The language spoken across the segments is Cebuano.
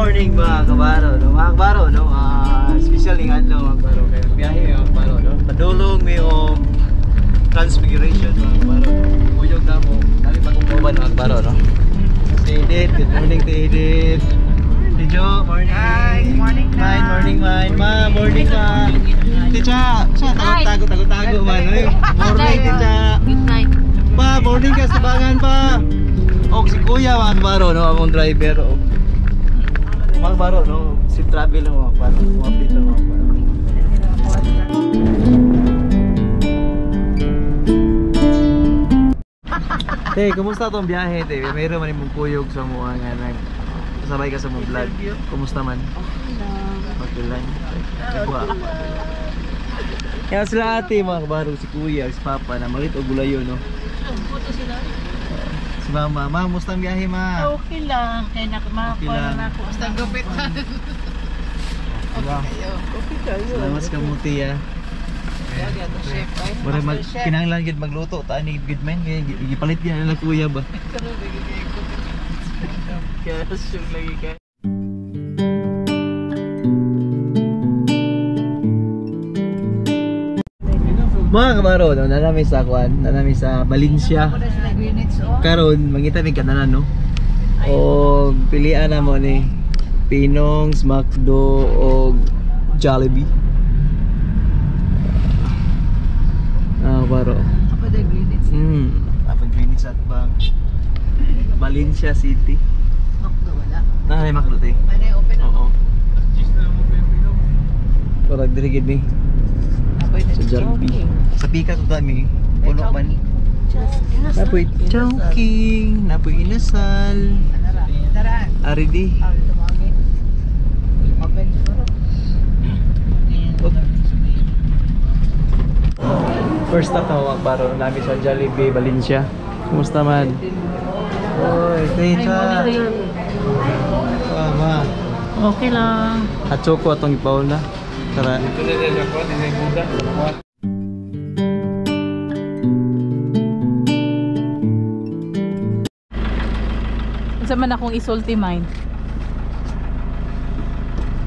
Morning mga kabaro, no? Mga kabaro, no? Special ning adlaw mga kabaro kay biyahe mga kabaro, no? Padulong mi og Transfiguration mga kabaro, no? Kuyog na mo. Kami bagong kauban mga kabaro, no? Si Edith, good morning to Edith. Si Jo, morning. Hi, good morning na. Mine, morning mine. Ma, morning ka. Ticha, siya tago tago tago man. Oy. Morning ticha. Good night. Pa, morning ka sa bangan pa. Og si Kuya mga kabaro, no, among driver og mga kabaro, no, si travel lang mga kabaro, update lang mga kabaro. Te, kumusta tong biyahe, te? Mayroon man imong kuyog sa mga nga nag sabay ka sa mong vlog. Kumusta man? Okay lang. Okay lang. Kaya sila ate mga kabaro, si Kuya, si Papa na malit og gulayo, no? Si Mama, ma, kumusta ang biyahe, ma? Okay lang. Kaya Okay lang. na ako. Basta gupitan. Okay lang. Okay kayo. Salamat sa kamuti, ah. Mura mag kinahanglan gid magluto ta ni good man kay gipalit gyud nila kuya ba. Kaya lagi ka. Mga kabaro, no, nanami sa kuan, nanami sa Valencia. Karon mangita mig kanalan, no. Og pilian na mo ni Pinongs, McDo og Jollibee. Ah, kabaro. Apa Greenwich at bang Valencia City. McDo wala. Na may McDo te. Ano open? Oo. Parang diri gid ni sa Jollibee. Sa Pika to dami. Puno man. Napoy Chowking, napoy Inasal, Aridi. Open siguro. First stop na mga baro namin sa Jollibee Valencia. Kumusta man? Oy, tita. Ah, ma. Okay lang. At choco atong ipaw na. Tara. Unsa man akong isulti mine?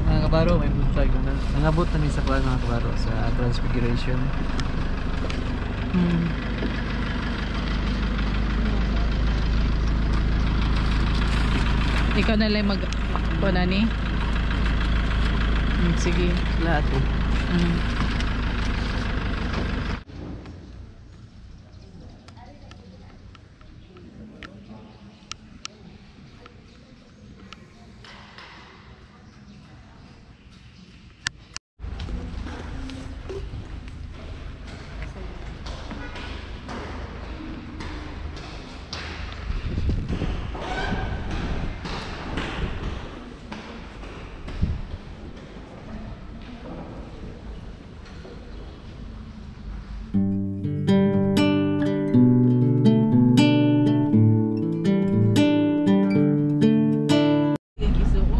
Mga kabaro, may buntag. Nangabot na sa kuan mga kabaro sa Transfiguration. Ikaw na lang mag kuan ani. Sige. Lahat eh.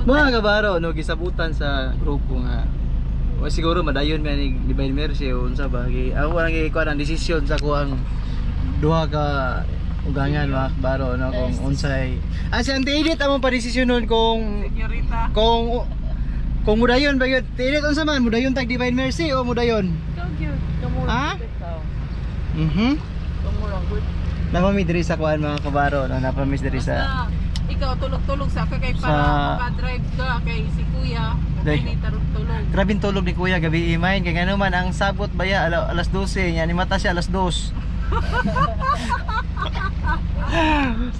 Mga kabaro, no, gisabutan sa grupo nga o siguro madayon man ni Divine Mercy o unsa ba gi ako ang gikuan ang desisyon sa kuang duha ka ugangan mga kabaro, no, kung unsay si Auntie Edith among pa-desisyon nun kung Senyorita. kung mudayon ba yun. Auntie Edith, unsa man mudayon tag Divine Mercy o mudayon? Ikaw gyud. Ha? Mhm. Napami diri sa kuan mga kabaro, no, napami diri sa Ikaw tulog-tulog sa ka kay para maka-drive ka kay si Kuya. Okay ni tarog tulog. Grabing tulog ni Kuya gabi imain kay ngano man ang sabot baya alas 12 nya ni mata siya alas 2.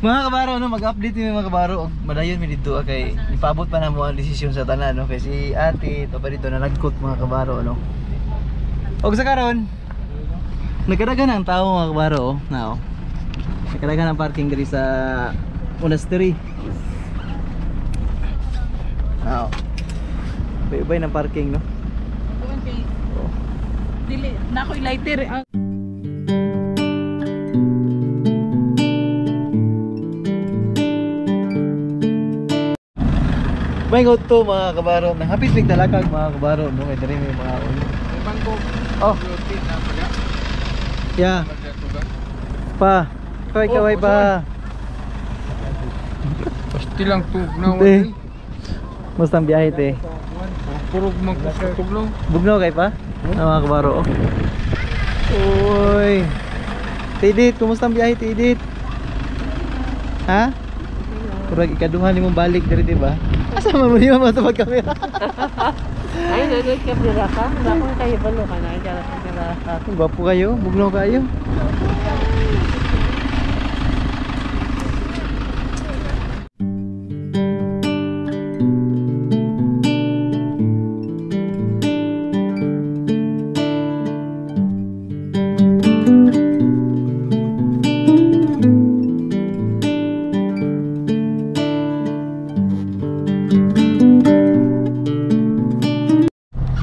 Mga kabaro, no, mag-update mi mga kabaro og madayon mi didto kay ipaabot pa namo ang desisyon sa tanan, no, kay si ate to pa dito nalagkot mga kabaro, no. Og sa karon nagkadagan ang tao mga kabaro, oh. Nao. Nagkadagan ang parking diri sa monastery. Nao. Ubay-ubay ng parking, no? Okay. Oh. Dili na ako'y lighter. May to mga kabaro. Nangapit mig talakag mga kabaro, no? Kay diri may mga ulo. Oh. Yeah. Pa. Kaway kaway pa. Pasti lang tug na Hindi. Musta ang biyahe te? Puro magtuglaw. Bugnaw kay pa? Ah, mga kabaro. Oh. Uy. Tidit, kumusta ang biyahe, Tidit? Ha? Kurag ikaduha nimo balik diri, di ba? Asa man mo nimo matubag kamera? Ay, nanood ka pira ka? Wala akong kayo balo ka na. Kaya ka ka. Gwapo kayo, bugnaw kayo.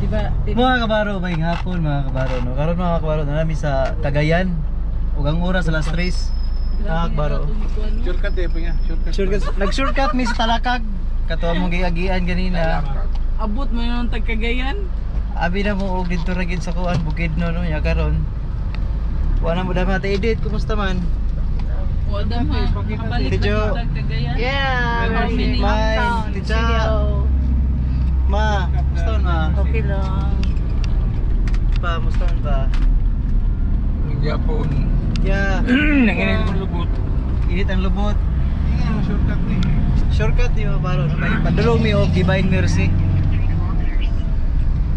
Diba? Mga kabaro, may hapon mga kabaro. No? Karon mga kabaro, na namin sa Cagayan. Ug ang oras alas 3. Mga kabaro. Shortcut eh, pinga. Shortcut. Shortcut, nag-shortcut mi sa Talakag. Kato mong giagian ganina. Abot mo yun ang tagkagayan. Abi na mo og didto ra gid sa kuan bukid no no ya karon. Wala mo dama ta edit kumusta man? Wala ma. Nakabalik Tidyo. na yung tagkagayan. Yeah, How many? Mine, tita. Ma, kumusta man ma? Okay lang. Pa, kumusta man pa? Nagyapon. Yeah, Nanginit ang lubot. init ang lubot. Hindi nga, shortcut eh. Shortcut di ba baro no? Kay padulong mi og Divine Mercy.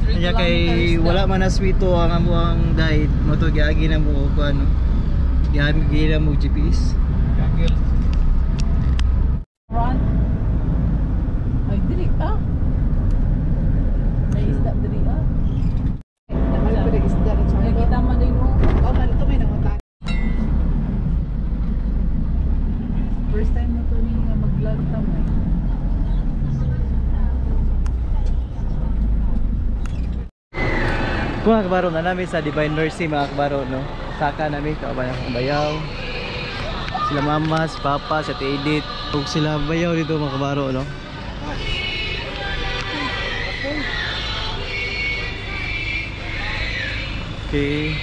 Kaya kay wala man na sweeto ang amuang diet mo to giagi na mo og ano. Giagi na mo GPS. Gagil. Run. Ay, diri ah. May isda diri ah. Nakita mo din mo. First time na to ni nga mag-vlog ta mo. Eh. Mga kabaro na namin sa Divine Mercy mga kabaro no. Saka namin kauban akong bayaw. Sila mama, si papa, si Ate Edith, ug sila bayaw dito mga kabaro no. Okay.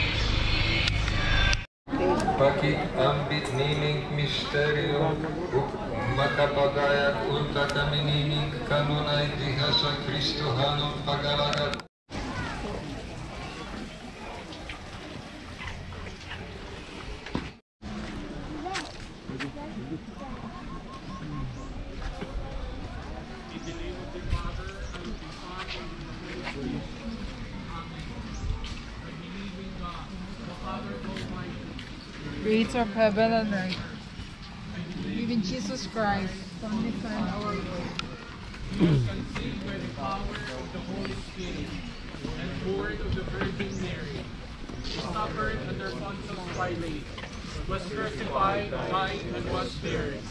Pakiambit nining misteryo ug makapagayag unta kami nining kanunay diha sa Kristohanon pag-alagad. Creator of heaven and earth. Even Jesus Christ, only Son, our Lord. Conceived by the power of the Holy Spirit and born of the Virgin Mary, he suffered under Pontius Pilate, was crucified, died, and was buried.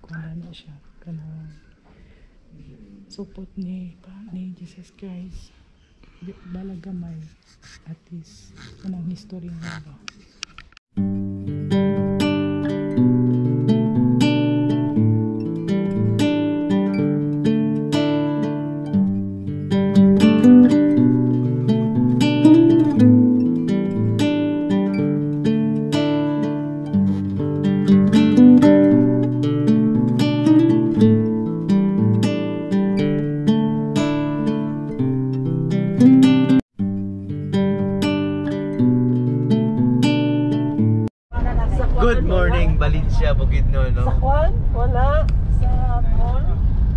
Kuha na siya kanang supot ni pa ni Jesus Christ. Balag gamay at least kanang history nga ba. Galing Valencia, Bukidnon, no? Sa kwan? Wala. Sa mall?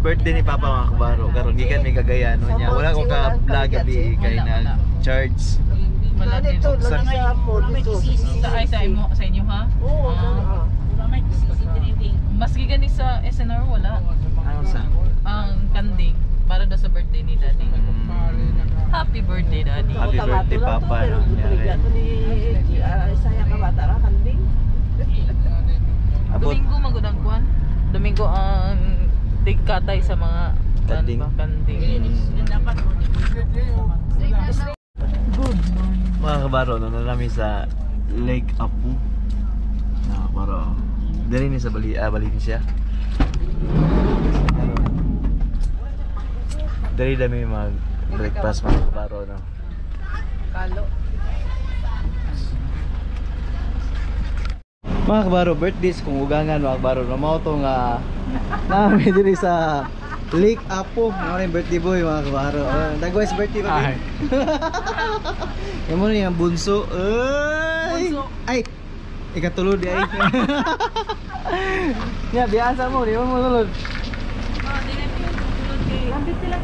Birthday ni Papa mga kabaro. Karon gikan mi Cagayan no niya. Wala ko ka vlog gabi kay na charge. Wala din. Dito, lang sa mall. Dito. Sa ay sa imo sa inyo ha? Oo, Ah. Maski gani sa SNR wala. Ano sa? Ang kanding para daw sa birthday ni Daddy. Happy birthday, Daddy. Happy birthday, Papa, Pero no? gipaligya to ni Isaya ka bata ra kanding. Abot. Domingo magud ang kwan. Domingo ang tigkatay sa mga kwan Kanding. ba? Kanding. Good morning. Mga kabaro, no, nalami sa Lake Apu. Mga kabaro. Dali ni sa Valencia. Dali dami mag breakfast mga kabaro, no. Kalo. Mga kabaro, birthdays kung ugangan mga kabaro, no, mao to nga namin diri sa Lake Apo. Mao rin birthday boy mga kabaro. Oh, dagway's birthday pa. Yan mo ni ang bunso. Ay! Bunso. Ay! Ikatulod di ay. Nya, biasa mo, di mo tulod.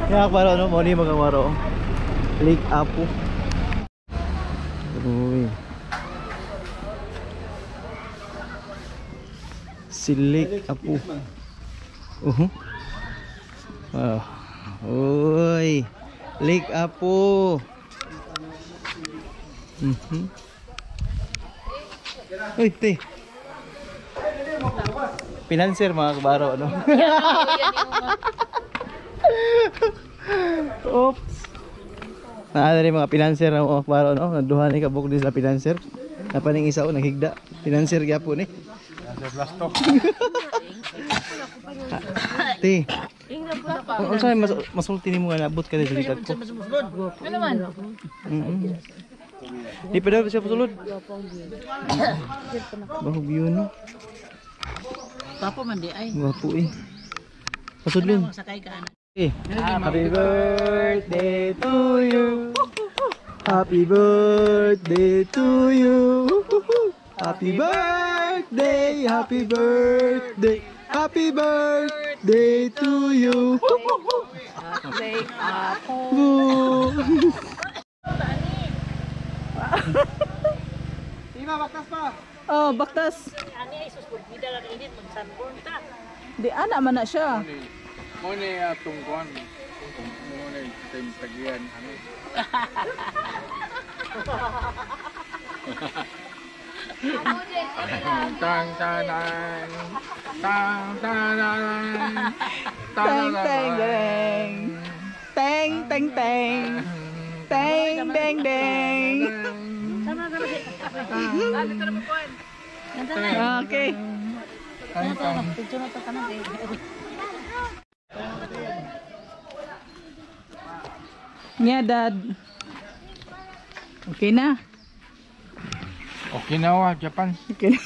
Mga kabaro, no, mao ni mga kabaro. Lake Apo. Uy. Si Lake Apo. Uhu. Wow. Uy. Lake Apo. Mhm. Uy, te. Pinanser mga kabaro, ano? Oops. Naa rin mga pinanser na mga kabaro, no? Naduha ni kabuk din sa pinanser. Napaning isa o naghigda. Pinanser gyapon eh. Te. Unsa may mas masulti nimo nga naabot ka sa likod ko? Ano man? Di pa daw siya pasulod. Bahog yun no. Papo man di ay. Gwapo eh. Pasudlon. Sakay ka ana. Eh. Happy birthday to you. Happy birthday to you. Happy birthday, happy birthday, happy birthday to you. Lake Apo. Boo. Oh, baktas. Ani ay sus bida lang init mag-sunburn ta. Di ana man na siya. Mo ni atong kuan. Mo ni time tagian ani. Tang tang tang. Tang tang tang. Teng teng teng. Teng teng teng. Teng teng teng. Sama sama si. Okay. Tang tang. Picture na to tanan kay. Nya dad. Okay na. Okinawa, Japan. Okay na.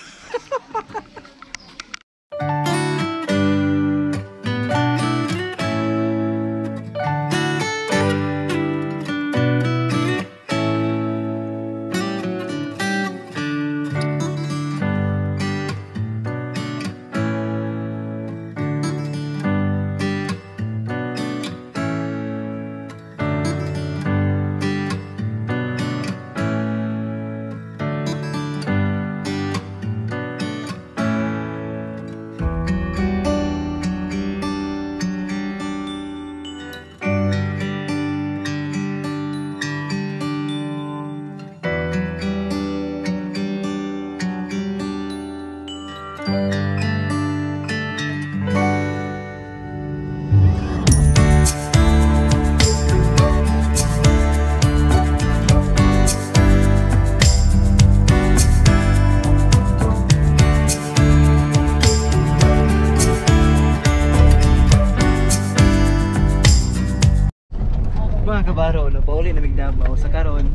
Mga kabaro, no, pauli na migdabaw sa karon.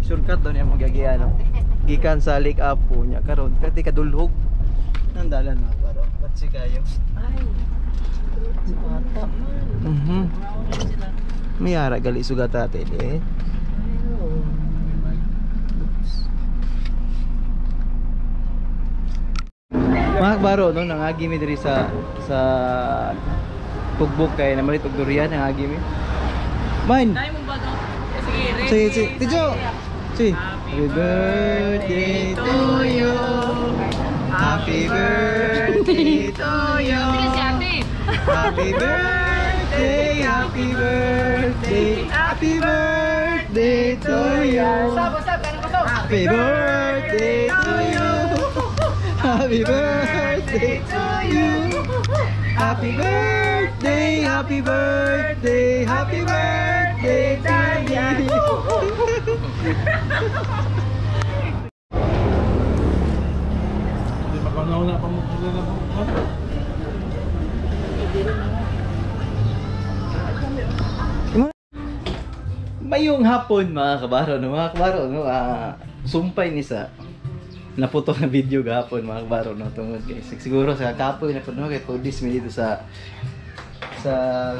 Shortcut daw niya magagiya no. Gikan sa Lake Apo niya karon, pwede kadulhog. Nandalan mga kabaro. Batsi kayo. Ay. Bata man. Mhm. May ara gali sugat ate eh. Oops. Mga kabaro, no, nangagi mi diri sa Tugbok kay namalit og durian, nangagi mi. Man. Tayo mong bago. Sige, ready. Sige, sige. Tijo. Sige. Happy birthday to you. Happy birthday to you. Si ate. Happy birthday, happy birthday, happy birthday to you. Happy birthday to you. Happy birthday to you. Happy birthday, happy birthday, happy birthday to you. Hindi makauna-una pa mo na po. Mayong hapon, mga kabaro, no, mga kabaro, no, sumpay ni sa naputol na video gahapon, mga kabaro, no, tungod kay siguro sa kapoy na kuno kay 2 days mi dito sa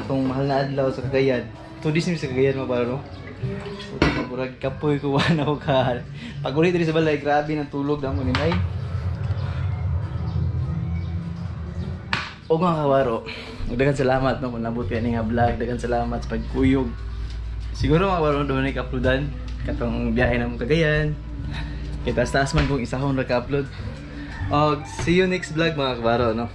itong mahal na adlaw sa Cagayan. 2 days mi sa Cagayan, mga kabaro, no. So murag kapoy ko wala ko ka. Pag uli diri sa balay, grabe ng tulog na mo ni Nay. O mga kabaro, daghan salamat, no, kung nabot kayo nga vlog, daghan salamat sa pagkuyog. Siguro, mga kabaro, doon na uploadan katong biyahe na mong Cagayan. Kay taas-taas man kung isa akong naka-upload. Og see you next vlog, mga kabaro, no.